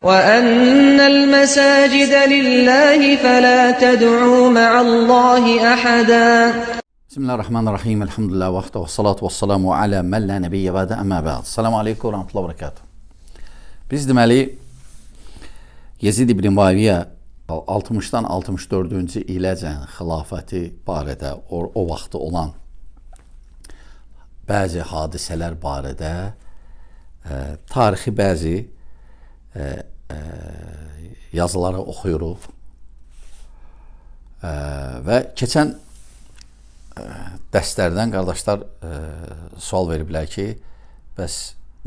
وأن المساجد لله فلا تدعوا مع الله أحدا. Bismillahirrahmanirrahim. Elhamdülillah vahdə və salatu və salamu alə mən la nəbiyyə bədə əmmə bəd. Selamu aleykum və rahmetullahi və barakatuh. Biz deməli Yezid ibn Muaviyə 60-dan 64-cü iləcən xilafəti barədə o vaxtı olan bəzi hadisələr barədə tarixi bəzi yazıları oxuyuruq. Və keçən dərslərdən qardaşlar sual veriblər ki, bəs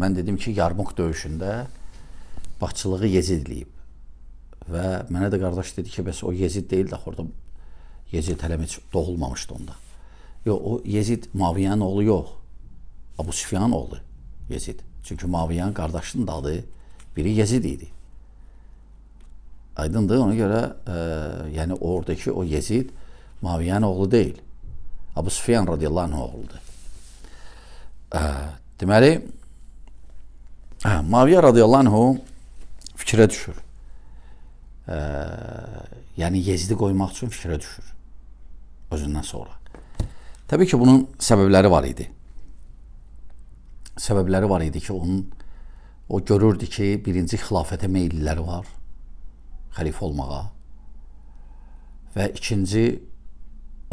mən dedim ki, Yarmuk döyüşündə başçılığı Yezid eləyib. Və mənə də qardaş dedi ki, bəs o Yezid deyildi axı, orada Yezid hələ heç doğulmamışdı onda. Yox, o Yezid Muaviyyənin oğlu yox. Abu Süfyanın oğlu Yezid. Çünki Muaviyyənin qardaşının da adı biri Yezid idi. Aydındır, ona görə yəni oradakı o Yezid Muaviyyənin oğlu deyil. Abu Süfyan radiyallahu anh oğludur. Deməli, Muaviyə radiyallahu anh fikrə düşür. Yəni Yezidi qoymaq üçün fikrə düşür özündən sonra. Təbii ki, bunun səbəbləri var idi. Səbəbləri var idi ki, onun o görürdü ki, birinci xilafətə meyilliləri var, xəlifə olmağa və ikinci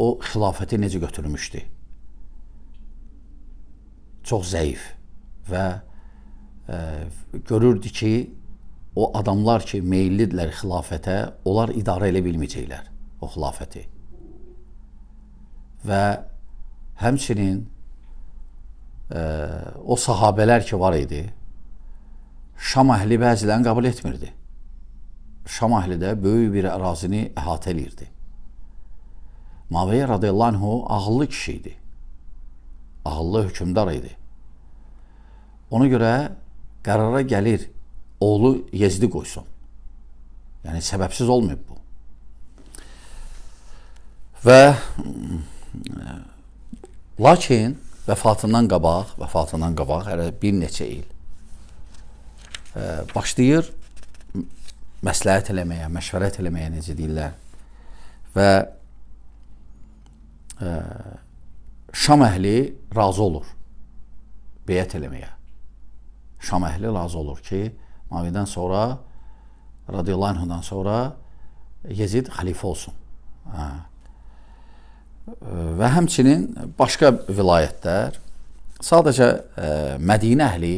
o xilafəti necə götürmüşdü? Çox zəif və görürdü ki, o adamlar ki, meyillidirlər xilafətə, onlar idarə elə bilməyəcəklər o xilafəti. Və həmçinin o sahabələr ki var idi, Şam əhli bəzilərini qəbul etmirdi. Şam əhli də böyük bir ərazini əhatə eləyirdi. Muaviyə radiyallahu anhu ağıllı kişi idi. Ağıllı hökmdar idi. Ona görə qərara gəlir, oğlu Yezidi qoysun. Yəni səbəbsiz olmayıb bu. Və lakin vəfatından qabaq hələ bir neçə il başlayır məsləhət eləməyə, məşvərət eləməyə necə deyirlər. Və Şam əhli razı olur beyət eləməyə. Şam əhli razı olur ki, Muaviyyədən sonra, radiyallahu anhudan sonra Yezid xəlifə olsun. Və həmçinin başqa vilayətlər, sadəcə Mədinə əhli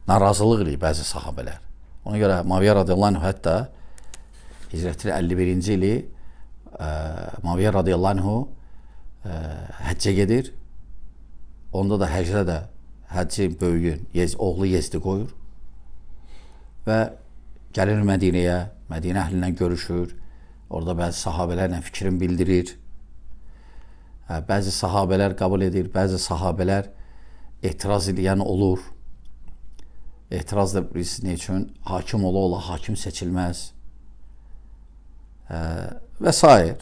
narazılıq eləyir bəzi sahabələr. Ona görə Muaviyə radiyallahu anhu hətta hicrətin 51-ci ili Muaviyə radiyallahu anhu həccə gedir. Onda da həcdə də həccin böyüyün, oğlu Yezdi qoyur və gəlir Mədinəyə, Mədinə əhli ilə görüşür. Orada bəzi sahabələrlə fikrini bildirir. Bəzi sahabələr qəbul edir, bəzi sahabələr etiraz edən olur. Etiraz da bilirsiniz nə üçün? Hakim ola-ola hakim seçilməz. Və sair.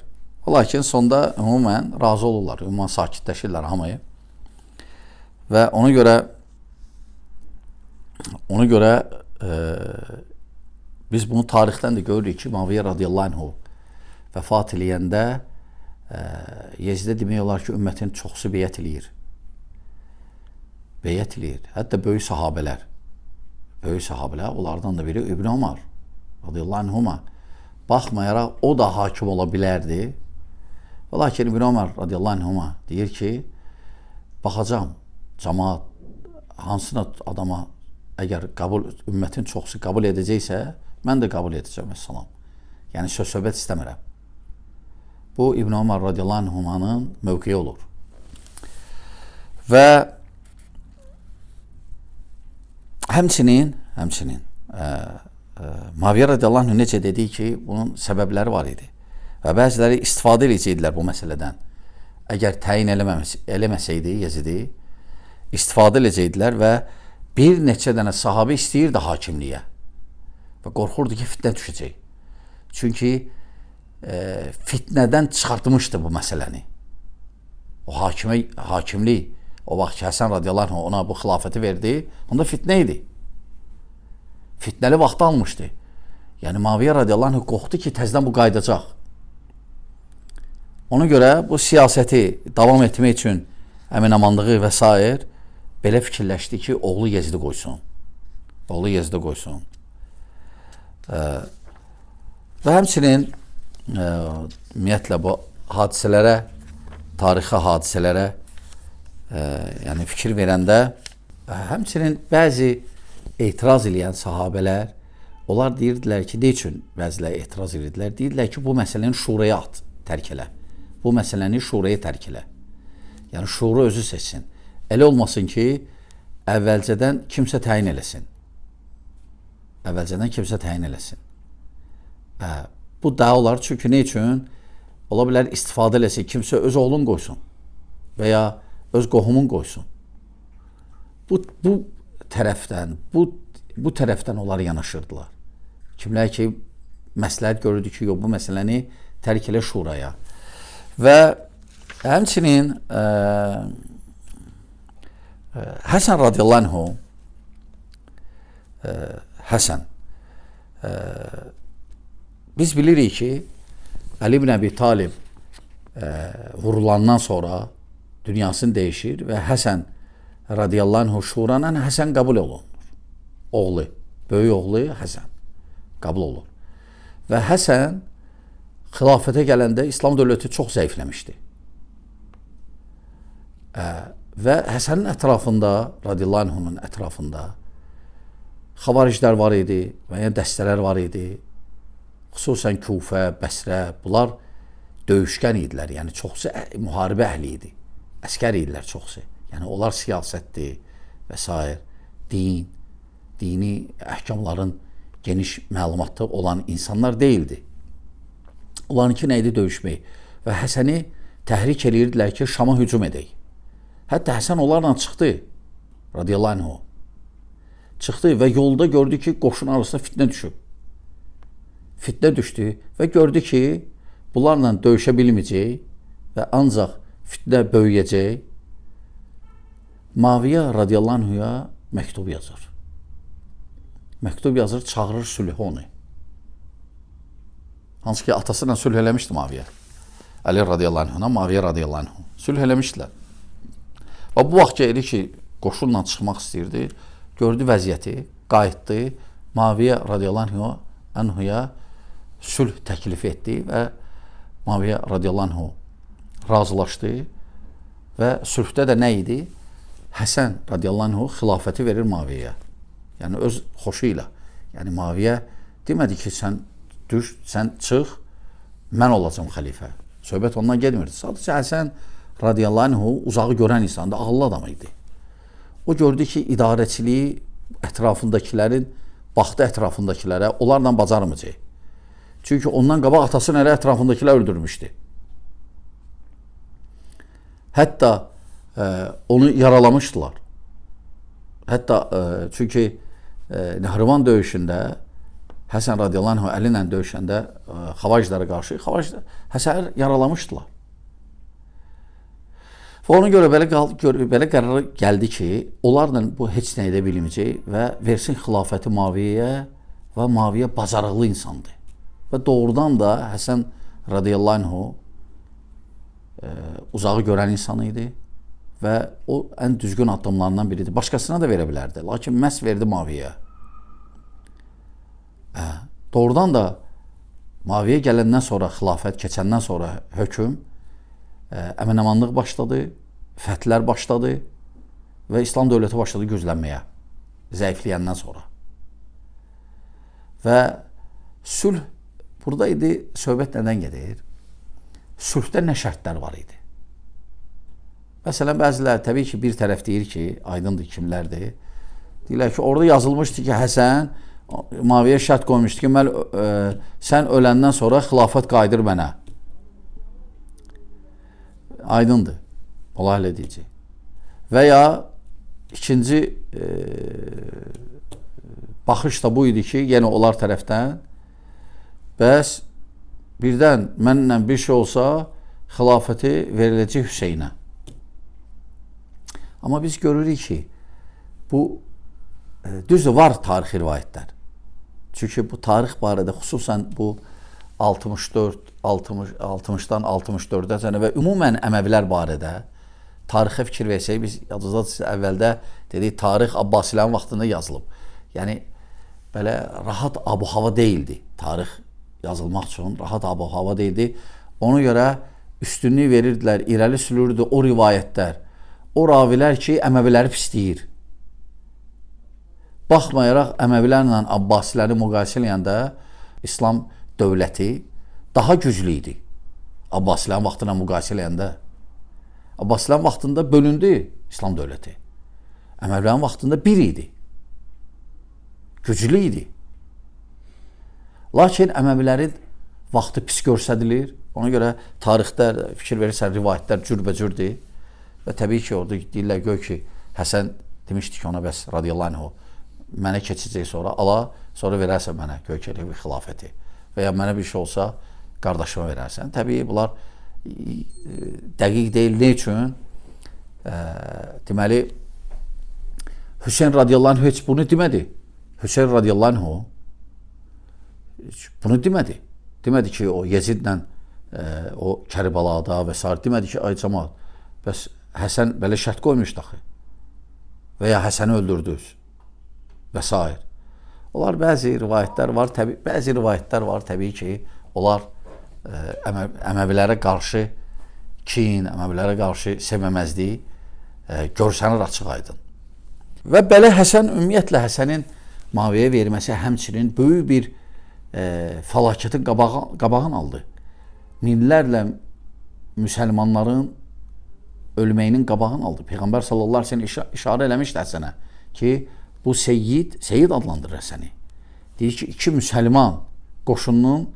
Lakin sonda ümumən razı olurlar, ümumən sakitləşirlər hamıyı. Və ona görə biz bunu tarixdən də görürük ki, Muaviyə radiyallahu anhu vəfat eləyəndə Yezidə demək olar ki, ümmətin çoxsu beyət eləyir. Beyət eləyir. Hətta böyük sahabələr. Böyük sahabələr, onlardan da biri İbn Ömər radiyallahu anhuma. Baxmayaraq o da hakim ola bilərdi. Lakin İbn Ömər radiyallahu anhuma deyir ki, baxacam cəmaat hansına adama əgər qəbul, ümmətin çoxsu qəbul edəcəksə, mən də qəbul edəcəm, əssalam. Yəni söz söhbət istəmirəm. Bu İbn Ömər radiyallahu anhumanın mövqeyi olur. Və həmçinin Muaviyə radiyallahu anh necə dedi ki, bunun səbəbləri var idi. Və bəziləri istifadə edəcəkdilər bu məsələdən. Əgər təyin eləməsəydi Yezidi, istifadə edəcəkdilər və bir neçə dənə sahabə istəyirdi hakimliyə. Və qorxurdu ki, fitnə düşəcək. Çünki fitnədən çıxartmışdı bu məsələni. O hakimlik, o vaxt ki, Həsən radiyallahu anh ona bu xilafəti verdi, onda fitnə idi. Fitnəli vaxtı almışdı. Yəni Maviyə radiyallahu anh qorxdu ki, təzədən bu qayıdacaq. Ona görə bu siyasəti davam etmək üçün əminamanlığı və s. belə fikirləşdi ki, oğlu Yezidi qoysun. Oğlu Yezidi qoysun. Və həmçinin ümumiyyətlə bu hadisələrə, tarixi hadisələrə yəni fikir verəndə həmçinin bəzi etiraz eləyən sahabələr, onlar deyirdilər ki, nə üçün bəziləri etiraz edirdilər? Deyirdilər ki, bu məsələni şuraya at, tərk elə. Bu məsələni şuraya tərk elə. Yəni şura özü seçsin. Elə olmasın ki, əvvəlcədən kimsə təyin eləsin. Əvvəlcədən kimsə təyin eləsin. Bu daha olar. Çünki nə üçün? Ola bilər istifadə eləsin, kimsə öz oğlun qoysun və ya öz qohumun qoysun. Bu tərəfdən, bu tərəfdən onlar yanaşırdılar. Kimlər ki, məsləhət görürdü ki, yox, bu məsələni tərk elə şuraya. Və həmçinin Həsən radiyallahu anhu, Həsən, biz bilirik ki, Əli ibn Əbi Talib vurulandan sonra dünyasını dəyişir və Həsən radiyallahu anhu şuranla Həsən qəbul olunur. Oğlu, böyük oğlu Həsən qəbul olur. Və Həsən xilafətə gələndə İslam dövləti çox zəifləmişdi. Və Həsənin ətrafında, radiyallahu anhunun ətrafında xavariclər var idi, və ya dəstələr var idi. Xüsusən Kufə, Bəsrə, bunlar döyüşkən idilər. Yəni çoxsu müharibə əhli idi. Əskər idilər çoxsu. Yəni onlar siyasətdir və s. din, dini əhkamların geniş məlumatı olan insanlar deyildi. Onlarınki nə idi? Döyüşmək. Və Həsəni təhrik eləyirdilər ki, Şama hücum edək. Hətta Həsən onlarla çıxdı, radiyallahu anhu. Çıxdı və yolda gördü ki, qoşun arasında fitnə düşüb. Fitnə düşdü və gördü ki, bunlarla döyüşə bilməyəcək və ancaq fitnə böyüyəcək. Maviyə radiyallahu anhuya məktub yazır. Məktub yazır, çağırır sülhə onu. Hansı ki, atası ilə sülh eləmişdi Maviyə. Əli radiyallahu anhuna, Maviyə radiyallahu anhu. Sülh eləmişdilər. Və bu vaxt ki, elə ki, qoşunla çıxmaq istəyirdi, gördü vəziyyəti, qayıtdı, Maviyə radiyallahu anhuya sülh təklif etdi və Maviyə radiyallahu anhu razılaşdı və sülhdə də nə idi? Həsən radiyallahu anhu xilafəti verir Maviyə. Yəni öz xoşu ilə. Yəni Maviyə demədi ki, sən düş, sən çıx, mən olacam xəlifə. Söhbət ondan getmirdi. Sadəcə Həsən radiyallahu anhu uzağı görən insandı, ağıllı adam idi. O gördü ki, idarəçiliyi ətrafındakilərin, baxdı ətrafındakilərə, onlarla bacarmayacaq. Çünki ondan qabaq atasını elə ətrafındakilər öldürmüşdü. Hətta onu yaralamışdılar. Hətta çünki Nəhrivan döyüşündə Həsən radiyallahu anhu Əli ilə döyüşəndə xavariclərə qarşı Həsəni yaralamışdılar. Və ona görə belə qərara gəldi ki, onlarla bu heç nə edə bilməyəcək və versin xilafəti Maviyə və Maviyə bacarıqlı insandır. Və doğrudan da Həsən radiyallahu anhu uzağı görən insan idi və o ən düzgün addımlarından biridir. Başqasına da verə bilərdi, lakin məhz verdi Maviyə. Doğrudan da Maviyə gələndən sonra, xilafət keçəndən sonra hökm, əmin-amanlıq başladı, fəthlər başladı və İslam dövləti başladı güclənməyə, zəifləyəndən sonra. Və sülh burada idi, söhbət nədən gedir? Sülhdə nə şərtlər var idi? Məsələn, bəzilər təbii ki, bir tərəf deyir ki, aydındır kimlərdir. Deyirlər ki, orada yazılmışdı ki, Həsən Maviyə şərt qoymuşdu ki, mən, sən öləndən sonra xilafət qayıdır mənə. Aydındır. Allah elə deyəcək. Və ya ikinci baxış da bu idi ki, yenə onlar tərəfdən bəs birdən mənlə bir şey olsa xilafəti veriləcək Hüseynə. Amma biz görürük ki, bu düzdür, var tarixi rivayətlər. Çünki bu tarix barədə xüsusən bu 64, 60, 60-dan 64-ə və ümumən Əməvilər barədə tarixə fikir versək, biz yadınızdadır, əvvəldə dedik, tarix Abbasilərin vaxtında yazılıb. Yəni, belə rahat abu-hava deyildi. Tarix yazılmaq üçün rahat abu-hava deyildi. Ona görə üstünlük verirdilər, irəli sürürdü o rivayətlər, o ravilər ki, Əməviləri pisləyir. Baxmayaraq, Əməvilərlə Abbasiləri müqayisə eləyəndə İslam dövləti daha güclü idi. Abbasilərin vaxtına müqayisə eləyəndə. Abbasilərin vaxtında bölündü İslam dövləti. Əməvilərin vaxtında bir idi. Güclü idi. Lakin Əməvilərin vaxtı pis göstərilir. Ona görə tarixdə fikir verirsən, rivayətlər cürbəcürdür. Və təbii ki, orada deyirlər gör ki, Həsən demişdi ki, ona bəs radiyallahu anh, mənə keçəcək sonra, ala, sonra verərsən mənə gör ki, bir xilafəti. Və ya mənə bir şey olsa, qardaşıma verərsən. Təbii bunlar dəqiq deyil. Ne üçün? Deməli, Hüseyn radiyallahu anh heç bunu demədi. Hüseyn radiyallahu anh bunu demədi. Demədi ki, o Yezidlə o Kərbalada və s. demədi ki, ay camaat, bəs Həsən belə şərt qoymuşdu axı. Və ya Həsəni öldürdünüz və s. Onlar bəzi rivayətlər var, təbii, bəzi rivayətlər var təbii ki, onlar Əməvilərə qarşı kin, Əməvilərə qarşı sevməməzliyi görsənir açıq aydın. Və belə Həsən, ümumiyyətlə Həsənin Maviyə verməsi həmçinin böyük bir fəlakətin qabağını aldı. Minlərlə müsəlmanların ölməyinin qabağını aldı. Peyğəmbər sallallahu əleyhi və səlləm işarə eləmişdi Həsənə ki, bu seyyid, seyyid adlandırır Həsəni. Deyir ki, iki müsəlman qoşununun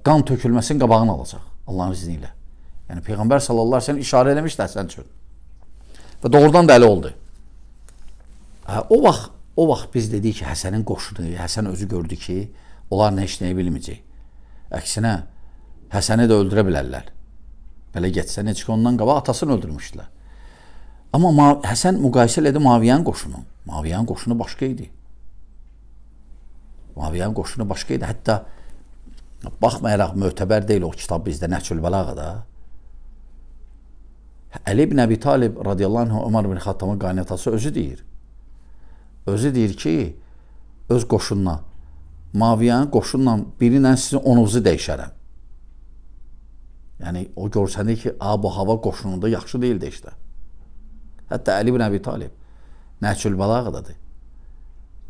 qan tökülməsinin qabağını alacaq Allahın izni ilə. Yəni Peyğəmbər sallallahu əleyhi və səlləm işarə eləmişdi Həsən üçün. Və doğrudan da elə oldu. O vaxt biz dedik ki, Həsənin qoşunu, Həsən özü gördü ki, onlar nə işləyə bilməyəcək. Əksinə, Həsəni də öldürə bilərlər. Belə getsə, necə ki, ondan qabaq atasını öldürmüşdülər. Amma Həsən müqayisə elədi Maviyyənin qoşunu. Maviyyənin qoşunu başqa idi. Maviyyənin qoşunu başqa idi. Hətta baxmayaraq mötəbər deyil o kitab bizdə Nəhcül Bəlağada. Əli ibn Əbi Talib radiyallahu anh Ömər ibn Xattabın qaynatası özü deyir. Özü deyir ki, öz qoşununa, Maviyyənin qoşunla biri ilə sizin onunuzu dəyişərəm. Yəni, o görsənir ki, bu hava qoşununda yaxşı deyildi işte. Hətta Əli ibn Əbi Talib Nəhcül Bəlağadadır.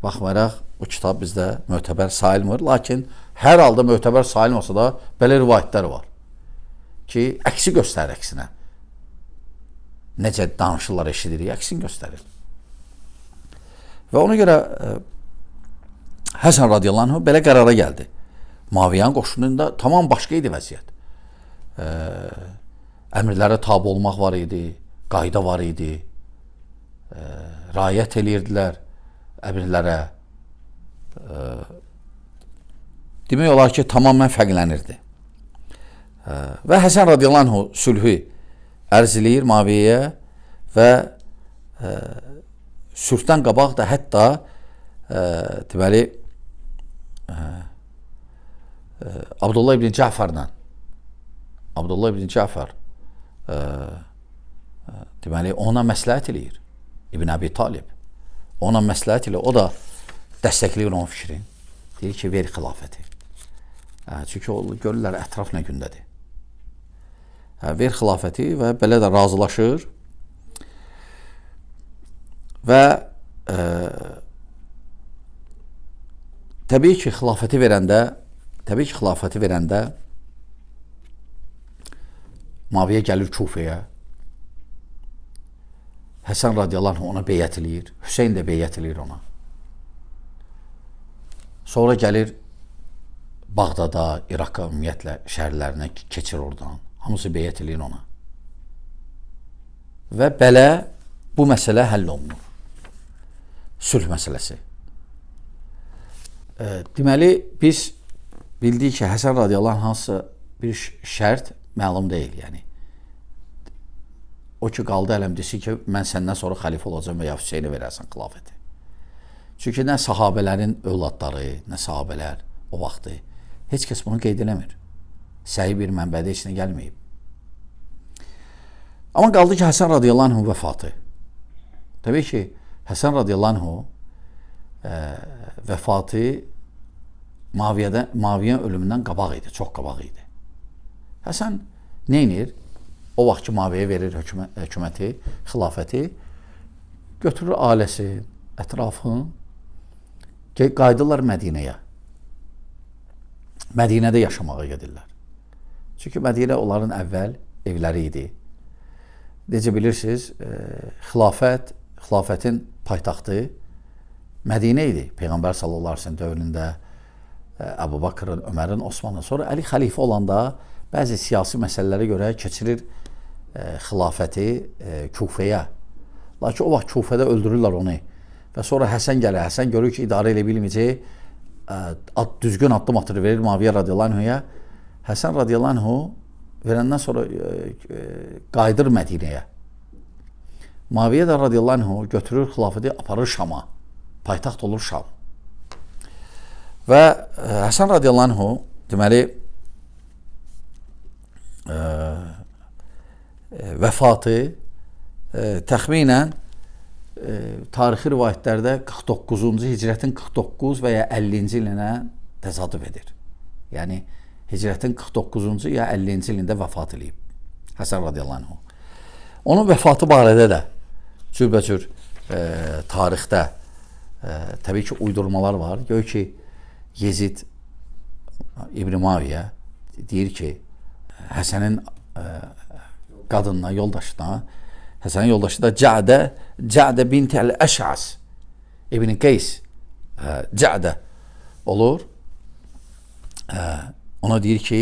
Baxmayaraq, o kitab bizdə mötəbər sayılmır. Lakin hər halda mötəbər sayılmasa da belə rivayətlər var ki, əksi göstərir əksinə. Necə danışırlar, eşidirik, əksini göstərir. Və ona görə Həsən radiyallahu anh belə qərara gəldi. Maviyyənin qoşununda tamam başqa idi vəziyyət. Əmirlərə tabi olmaq var idi, qayda var idi, riayət eləyirdilər əmirlərə. Demək olar ki, tamamilə fərqlənirdi. Və Həsən radiyallahu anh sülhü ərz eləyir Maviyyəyə və sülhdən qabaq da hətta deməli Abdullah ibn Cəfərlə Abdullah ibn Cəfər deməli ona məsləhət eləyir. İbn Əbi Talib ona məsləhət eləyir. O da dəstəkləyir onun fikrini. Deyir ki, ver xilafəti. Çünki o, görürlər ətraf nə gündədir. Ver xilafəti və belə də razılaşır. Və təbii ki, xilafəti verəndə, Maviyə gəlir Kufəyə. Həsən radiyallahu anh ona beyət eləyir. Hüseyn də beyət eləyir ona. Sonra gəlir Bağdada, İraqa ümumiyyətlə şəhərlərinə keçir oradan. Hamısı beyət eləyir ona. Və belə bu məsələ həll olunur. Sülh məsələsi. Deməli, biz bildik ki, Həsən radiyallahu anh hansısa bir şərt məlum deyil. Yəni, o ki, qaldı ələm desin ki, mən səndən sonra xəlifə olacam və ya Hüseynə verərsən xilafəti. Çünki nə sahabələrin övladları, nə sahabələr o vaxtı heç kəs bunu qeyd eləmir. Səhih bir mənbədə heç nə gəlməyib. Amma qaldı ki, Həsən radiyallahu anhu vəfatı. Təbii ki, Həsən radiyallahu anhu vəfatı Maviyə ölümündən qabaq idi, çox qabaq idi. Həsən nə edir? O vaxt ki, Maviyə verir hökuməti, xilafəti, götürür ailəsi, ətrafını, qayıdırlar Mədinəyə. Mədinədə yaşamağa gedirlər. Çünki Mədinə onların əvvəl evləri idi. Necə bilirsiniz, xilafətin paytaxtı Mədinə idi. Peyğəmbər sallallahu əleyhi və səlləm dövründə Əbu Bakrın, Ömərin, Osmanın. Sonra Əli xəlifə olanda bəzi siyasi məsələlərə görə keçirir xilafəti Kufəyə. Lakin o vaxt Kufədə öldürürlər onu. Və sonra Həsən gəlir. Həsən görür ki, idarə elə bilməyəcək. Düzgün addım atır, verir Maviyə radiyallahu anhuya. Həsən radiyallahu anhu verəndən sonra qayıdır Mədinəyə. Maviyə də radiyallahu anhu götürür xilafəti, aparır Şama. Paytaxt olur Şam. Və Həsən radiyallahu anhu deməli vəfatı təxminən tarixi rivayətlərdə 49-cu hicrətin 49 və ya 50-ci ilinə təsadüf edir. Yəni hicrətin 49-cu ya 50-ci ilində vəfat eləyib Həsən radiyallahu anhu. Onun vəfatı barədə də cürbəcür tarixdə təbii ki, uydurmalar var. Gör ki, Yezid İbn Maviyə deyir ki, Həsənin qadınına, yoldaşına, Həsənin yoldaşı da Cə'də binti Əl-Əş'as İbn Qeys Cə'də olur. Ona deyir ki,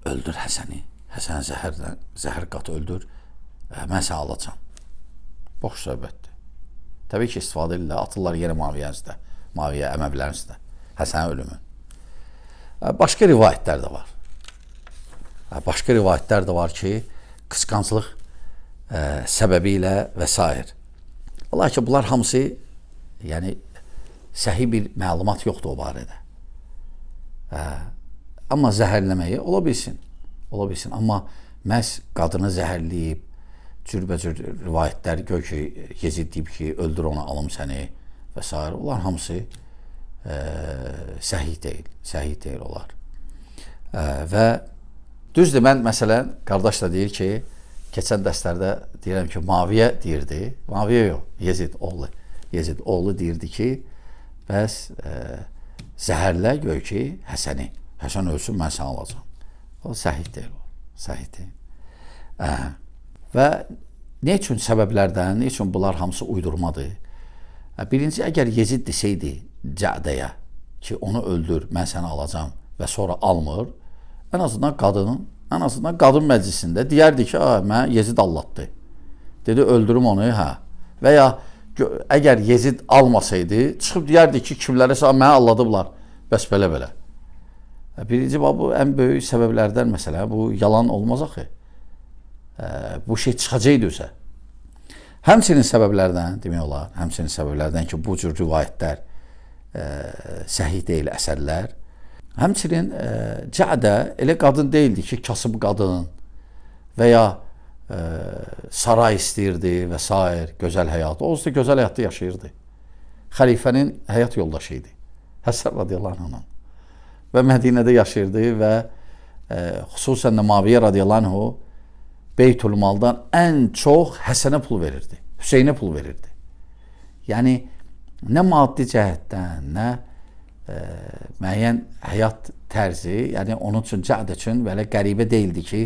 öldür Həsəni. Həsəni zəhər qat öldür. Mən səni alacam. Boş söhbətdir. Təbii ki, istifadə edirlər, atırlar yenə Maviyə üstə, Maviyə Əməvilərin üstə, Həsənin ölümü. Başqa rivayətlər də var. Başqa rivayətlər də var ki, qısqanclıq səbəbi ilə və s. Lakin bunlar hamısı, yəni səhih bir məlumat yoxdur o barədə. Amma zəhərləməyi ola bilsin. Ola bilsin. Amma məhz qadını zəhərləyib, cürbəcür rivayətlər gör ki, Yezid deyib ki, öldür onu, alım səni və s. Onlar hamısı səhih deyil. Səhih deyil onlar. Və düzdür, mən məsələn, qardaş da deyir ki, keçən dərslərdə deyirəm ki, Maviyə deyirdi. Maviyə yox, Yezid oğlu. Yezid oğlu deyirdi ki, bəs zəhərlə gör ki, Həsəni. Həsən ölsün, mən səni alacam. O səhih deyil o. Səhih deyil. Və nə üçün səbəblərdən, nə üçün bunlar hamısı uydurmadır? Birinci, əgər Yezid deseydi Cədəyə ki, onu öldür, mən səni alacam və sonra almır, ən azından qadın məclisində deyərdi ki, mənə Yezid allatdı. Dedi, öldürüm onu, hə. Və ya əgər Yezid almasaydı, çıxıb deyərdi ki, kimlərəsə mənə alladıblar. Bəs belə-belə. Birinci, bu ən böyük səbəblərdən məsələ, bu yalan olmaz axı. Bu şey çıxacaqdı üzə. Həmçinin səbəblərdən, demək olar, həmçinin səbəblərdən ki, bu cür rivayətlər səhih deyil, əsərlər. Həmçinin Cə'də elə qadın deyildi ki, kasıb qadın və ya saray istəyirdi və s. Gözəl həyatı. O da gözəl həyatda yaşayırdı. Xəlifənin həyat yoldaşı idi. Həsən radiyallahu anhu. Və Mədinədə yaşayırdı və xüsusən də Maviyə radiyallahu anhu Beytülmaldan ən çox Həsənə pul verirdi. Hüseynə pul verirdi. Yəni, nə maddi cəhətdən, nə müəyyən həyat tərzi, yəni onun üçün, Cə'd üçün belə qəribə deyildi ki,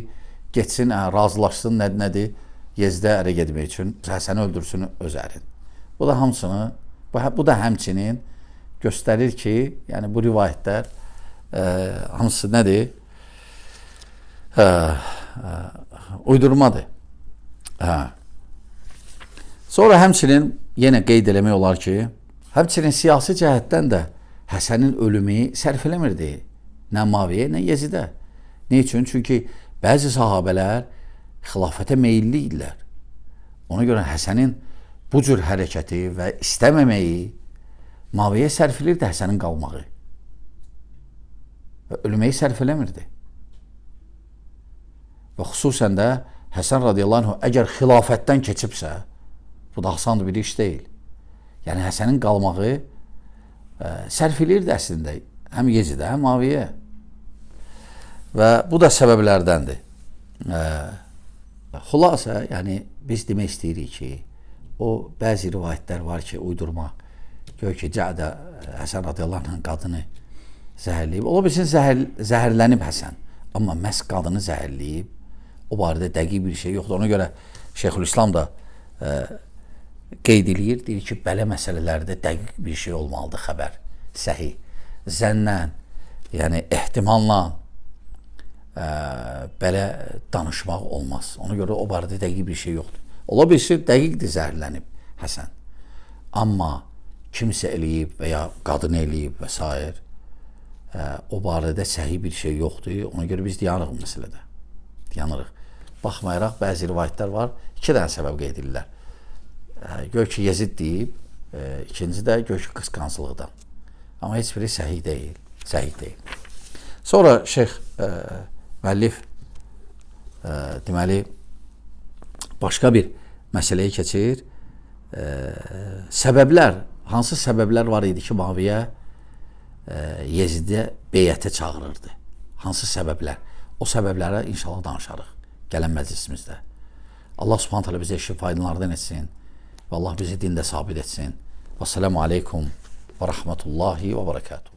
getsin, razılaşsın, nədir, Yezdə ərə getmək üçün Həsəni öldürsün öz ərin. Bu da hamısını, bu da həmçinin göstərir ki, yəni bu rivayətlər hamısı nədir? Uydurmadır. Sonra həmçinin yenə qeyd eləmək olar ki, həmçinin siyasi cəhətdən də Həsənin ölümü sərf eləmirdi. Nə Maviyə, nə Yezidə. Nə üçün? Çünki bəzi sahabələr xilafətə meyilli idilər. Ona görə Həsənin bu cür hərəkəti və istəməməyi Maviyə sərf elirdi Həsənin qalmağı. Və ölməyi sərf eləmirdi. Və xüsusən də Həsən radiyallahu anh əgər xilafətdən keçibsə, bu da asan bir iş deyil. Yəni Həsənin qalmağı sərf elirdi əslində həm Yezidə, həm Maviyə. Və bu da səbəblərdəndir. Xülasə, yəni biz demək istəyirik ki, o bəzi rivayətlər var ki, uydurma. Gör ki, Cədə Həsən radiyallahu anh qadını zəhərləyib. Ola bilsin zəhərlənib Həsən, amma məhz qadını zəhərləyib. O barədə dəqiq bir şey yoxdur. Ona görə Şeyxülislam da qeyd eləyir, deyir ki, belə məsələlərdə dəqiq bir şey olmalıdır xəbər, səhih. Zənnən, yəni ehtimalla belə danışmaq olmaz. Ona görə o barədə dəqiq bir şey yoxdur. Ola bilsin, dəqiqdir zəhərlənib Həsən. Amma kimsə eləyib və ya qadın eləyib və s. O barədə səhih bir şey yoxdur. Ona görə biz dayanırıq bu məsələdə. Dayanırıq. Baxmayaraq, bəzi rivayətlər var, iki dənə səbəb qeyd edirlər. Gör ki, Yezid deyib, ikinci də gör ki, qısqanclıqdan. Amma heç biri səhih deyil. Səhih deyil. Sonra şeyx müəllif deməli, başqa bir məsələyə keçir. Səbəblər, hansı səbəblər var idi ki, Maviyə Yezidə beyətə çağırırdı? Hansı səbəblər? O səbəblərə inşallah danışarıq gələn məclisimizdə. Allah Subhanahu taala bizə işi faydalardan etsin və Allah bizi dində sabit etsin. Vəssalamu aleykum və rəhmətullahi və bərəkatuhu.